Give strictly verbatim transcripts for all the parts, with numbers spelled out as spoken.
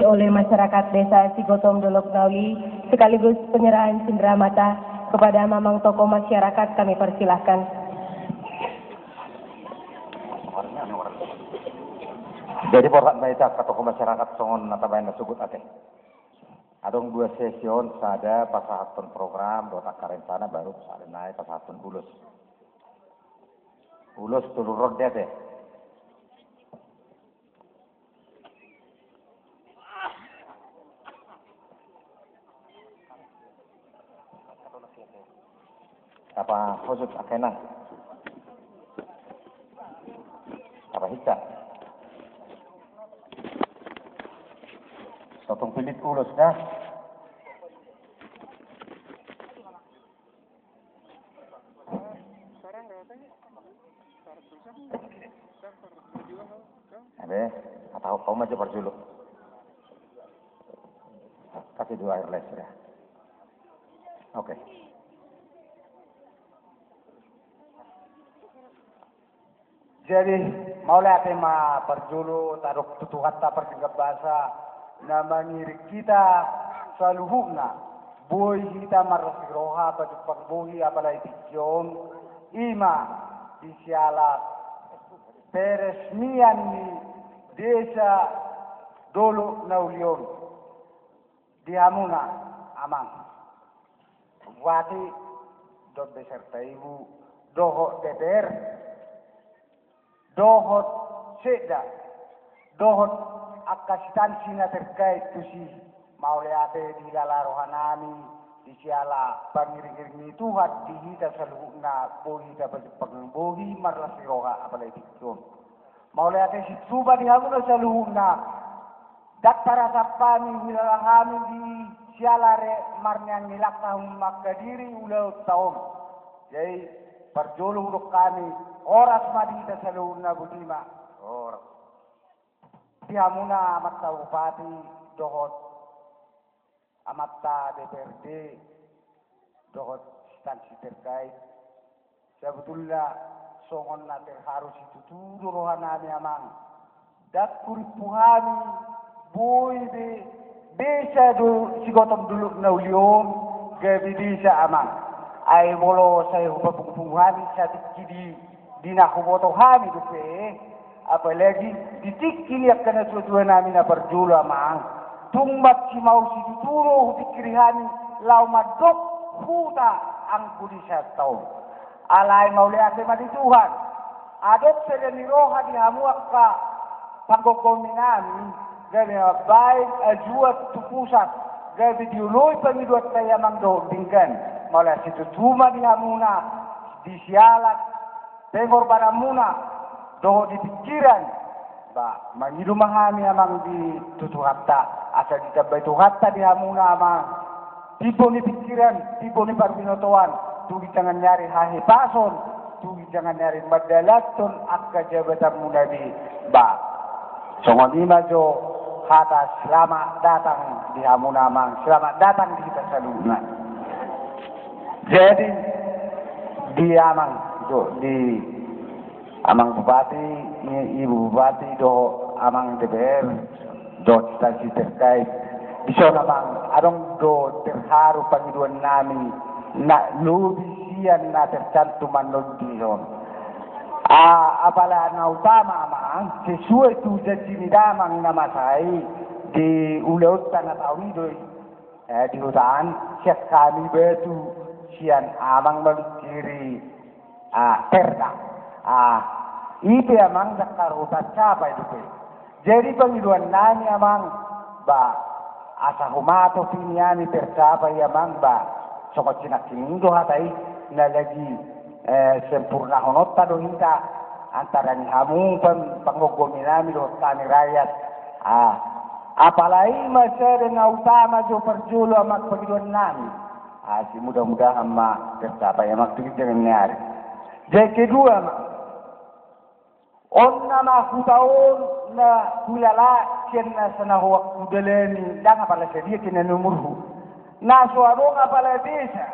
Oleh masyarakat Desa Sigotong Dolok Nauli, sekaligus penyerahan cindera mata kepada Amang tokoh masyarakat, kami persilahkan. Jadi, borhat ma hita angka tokoh masyarakat songon na tabaen na sogot, ate. Adong dua sesi on, sada pasahathon program dohot angka rencana, baru sada nai pasahathon ulos. Ulos tolu ronde, ate. Apa hosut akenan? Apa hita? Sotung pilit ulos dah. Abe, atau kau maju parjolo. Kasih dua air les sudah. Oke. Jadi, mauliate ma parjolo tadok tu Tuhanta pardenggan basa na mangiring hita saluhutna, boi hita marlas ni roha pajumpang bohi apala di tingki on, i ma di siala peresmian ni Desa Dolok Nauli on. Di hamuna, Amang Bupati, dohot beserta Ibu, dohot D P R, dohot sekda, dohot angka instansi na terkait tusi, mauliate dihilala rohanami di siala pangiring-iring ni Tuhan di hita saluhutna, boi hita pajumpang bohi marlas ni roha apala di tingki on. Mauliate situtu ma di hamuna saluhutna. Ndang tarasap hami, huhilala hami di siala re marniang ni langkahmu manghadiri ulaonta on. Jadi, parjolo hudok hami, horas ma di hita saluhutna, boti ma. Horas. Di hamuna Amanta Bupati, dohot Amanta D P R D, dohot instansi terkait. Sabotulna songon na terharu situtu do rohanami, Amang. Ndang hurimpu hami boi be desa do Sigotong Dolok Nauli on gabe desa, Amang. Ai molo sai hupapungu-pungu hami satingki di, di na huboto hami dope. Apalagi di tingki ni angka natuatuanami na parjolo, Amang. Tung maksimal situtu do hupingkiri hami laho mandok huta anggo di saonta on. Alai mauliate ma di Tuhan. Adong sada ni roha di hamu angka panggomgominami, gabe mambaen ajuan tu pusat, gabe dioloi pangidoanta i, Amang, dohot denggan. Mauliate situtu ma di hamuna di siala pengorbananmuna dohot di pingkiran. Ba, mangido ma hami, Amang, di tu Tuhanta, asa ditambai Tuhanta di hamuna, Amang, timbo ni pingkiran, timbo ni parbinotoan, tu ginjang ni ari hahepason, tu ginjang ni ari mandalanhon angka jabatanmuna be. Ba, songon i ma jo hata selamat datang di hamuna, Amang, selamat datang di hita saluhutna. Jadi, di Amang, jo, di Amang Bupati, i-, Ibu Bupati, dohot Amang D P R, dohot instansi terkait. Dison, Amang, adong do terharu pangidoannami na lobi sian na tercantum annon dison. A, apala na utama, Amang, sesuai tu janji ni damang na masa i di ulaonta na taon i do i. Eh, di huta an, sian hami batu, sian Amang mamingkiri, ah, perda. Ah, i pe, Amang, ndang ro tarcapai dope. Jadi pangidoannami, Amang, ba, asa humatop i nian i tercapai, Amang, ba, songon sinangkining do hata i, na lagi eh, sempurnahononta do hita antara ni hamu pang-, panggomgominami dohot hami rakyat. Ah, apala i ma sada na utama jo parjolo, Amang, pangidoannami. Ah, si mudah-mudahan ma tercapai, Amang, tu ginjang ni ari. Jadi kedua, Amang, on nama huta on na huhilala sian na sana hoak hudalani, ndang apala sadia sian na niumurhu. Na so adong apala desa.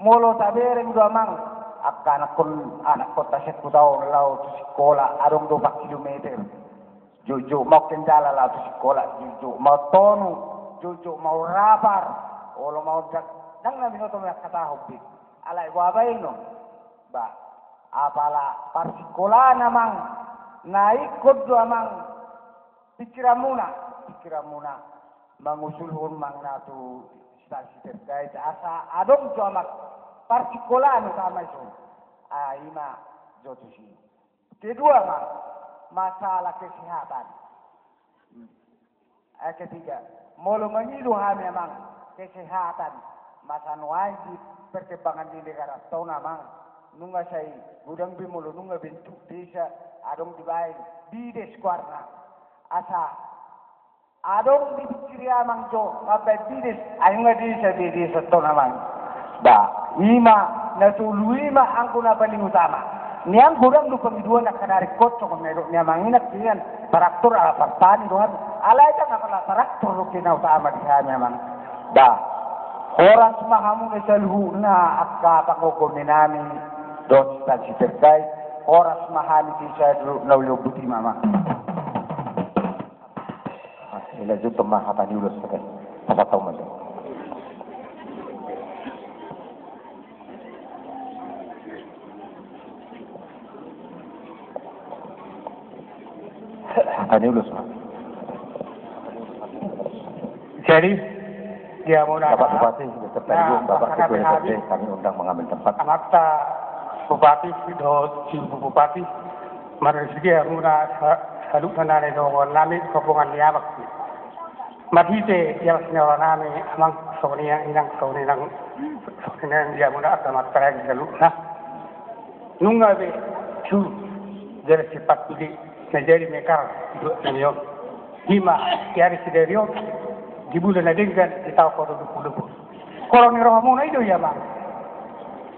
Molo tabereng do, Amang, angka anakkon, anakkonta sian huta on laho tu sikola, adong do opat kilometer. Jotjot ma on kendala laho tu sikola, jotjot ma on tonu, jotjot ma on rapar, olo ma on ndang, ndang na binoto ma angkatahon be. Alai boha baenon? Ba, apala parsikolaan amang, na ingkon do amang pikiranmuna, pikiranmuna mangusulhon amang na tu instansi terkait asa adong jo amang parsikolaan utama i son. Ah, i ma jo tusi. Kedua ma, masalah kesehatan. Hmm. Eh, ketiga, molo mangido hami amang kesehatan, masa nuaeng di perkembangan di negara on amang, nunga sai godang be molo nunga bentuk desa adong dibaen bides goarna. Asa adong dipikiri amang jo mambaen bides, ai nunga desa be desa on amang. Ba, i ma na tolu i ma anggo na paling utama. Nian godang do pangidoan angka na ringkot songon na didok ni amang i nangkiningan traktor ala partani do hami. Alai ndang apala traktor do na utama di hami amang. Ba, horas ma hamu na saluhutna angka panggogomi nami dohot instansi terkait, horas ma hami di saluhutna uli ompu i ma amang. Ah, dilanjuthon ma hata ni ulos, oke. Pasahat hamu ma jo. Hata ni ulos ma. Jadi, dia mau nanya. Bapak Bupati beserta Ibu, Bapak Ketua D P R D, kami undang mengambil tempat. Amanta Bupati, dohot Ibu Bupati, marhite hamuna sa-, saluhutna na nidongannami, rombongan ni amang. Marhite di alas ni rohanami, amang, songon i nang inang, songon i nang, songon i nang di hamuna angka martaraik saluhutna. Nunga be tu jala sipat tu di na jadi mekar di dohot nami on. Di ma di ari sadari on, di bulan na denggan, di taon dua ribu dua puluh. Holong ni rohamuna i do i amang.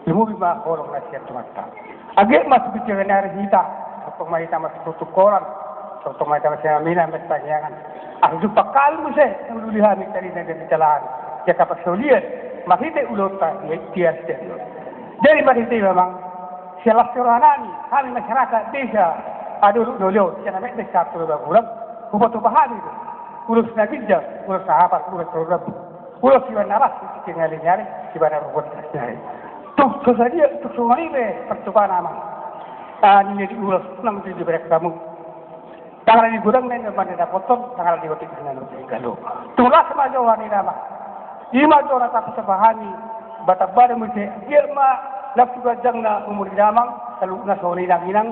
Lumobi ma holong na sian Tuhanta. Age ma tu ginjang ni ari hita, tongtong ma hita masitungkolan, tongtong ma hita masiamingan, masipaneangan. Asa jumpang hami muse, na uli hami, talina dan di talaan. Ia kapasolian, marhite ulaonta, ia, ia, ia. Jadi marhite i ma amang, sian las ni rohanami, hami masyarakat desa Adoluk na uli on, sian na metmes sahat tu na bagulang, hupahupa hami do ulos na ginjang, ulos na hapal, ulos na rambu. Ulos sian na las, sian na lengere, sian na rumput na lengere. Tung so sadia, tung songon i be partopaan amang. Ah, ninna di ulos, nang di diberek hamu. Ndang na di godang na inna mandapothon, ndang na di otik na inna mandapothon. Tung las ma jo ninna amang. I ma jo na tapusapahami, batambana muse, dia ma, las tu ganjang na umur ni damang, saluhutna songon i nang inang,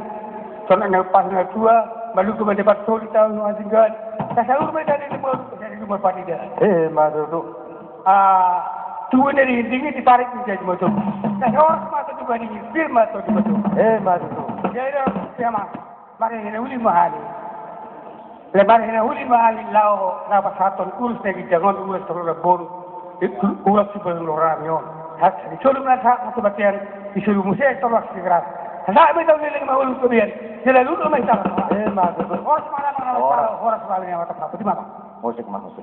songon na pas na tua, malungun ma di parsoli taon na singkat. Sasaur ma i tadi di malu, jadi rumah panida. Eh, ma tutu. Ah, tubu na dingin, dingin di parik menjadi motor. Nah, horas ma tu tubu dingin, pir ma tu tubu. Eh, ma tutu. Jadi, dia ma, marhite na uli ma hami. Lae marhite na uli ma hami laho, laho pasahathon ulos na ginjang on, ulos torop na boru. Ulos sipaulunami on. Hak, di solu ma sahat mate batean, di solu muse torop sigeras. Sahat ma hita uleleng ma ulu kebian. Selalu ma hita. Eh, ma tutu. Horas ma hami, horas ma hami, horas ma hami, horas ma hami. Musik ma, musik.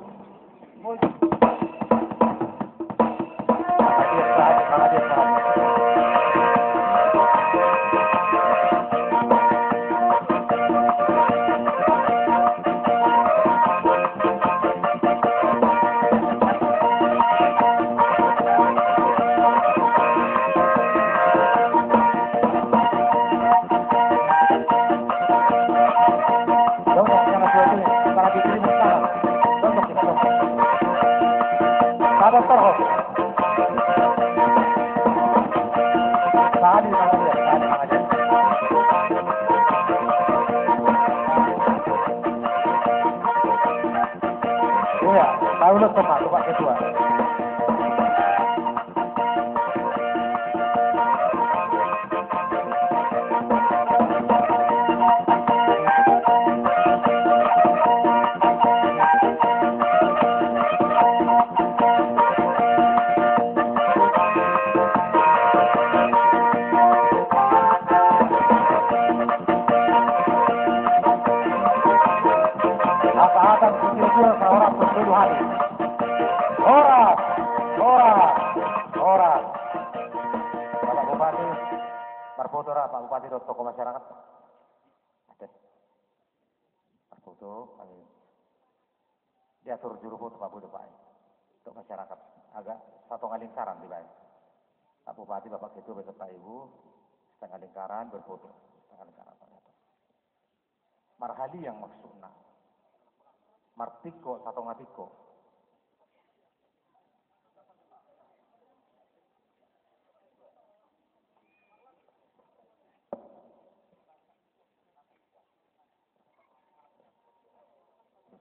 Dongkok, jangan dua duanya. Antara di kiri, di kanan. Dongkok kita, dongkok. Sabar, Sarho. Sahadi, sahadi, sahadi, sahadi. Iya, tahu lu, Pak, Pak Ketua. Apa-apa, jujur, jujur, orang bersuluh hati. Horas, horas, horas. Bapak Bupati, marfoto ra, Pak Bupati, dohot tokoh masyarakat. Oke. Marfoto. Diatur juru foto Pak Bupati, Pak, untuk masyarakat agak satonga lingkaran dibaen. Pak Bupati, Bapak Ketua, besok Pak Ibu, setengah lingkaran berfoto, setengah lingkaran, Pak. Marhaliang maksudna. Martingko, satonga tingko.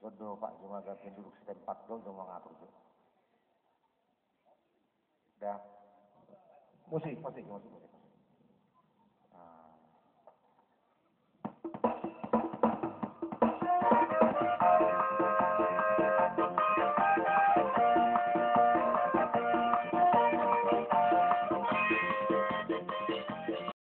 Songon do Pak, jumpa ganti duduk setempat do, jumpa mangatur do. Dah. Musik, musik, musik, musik.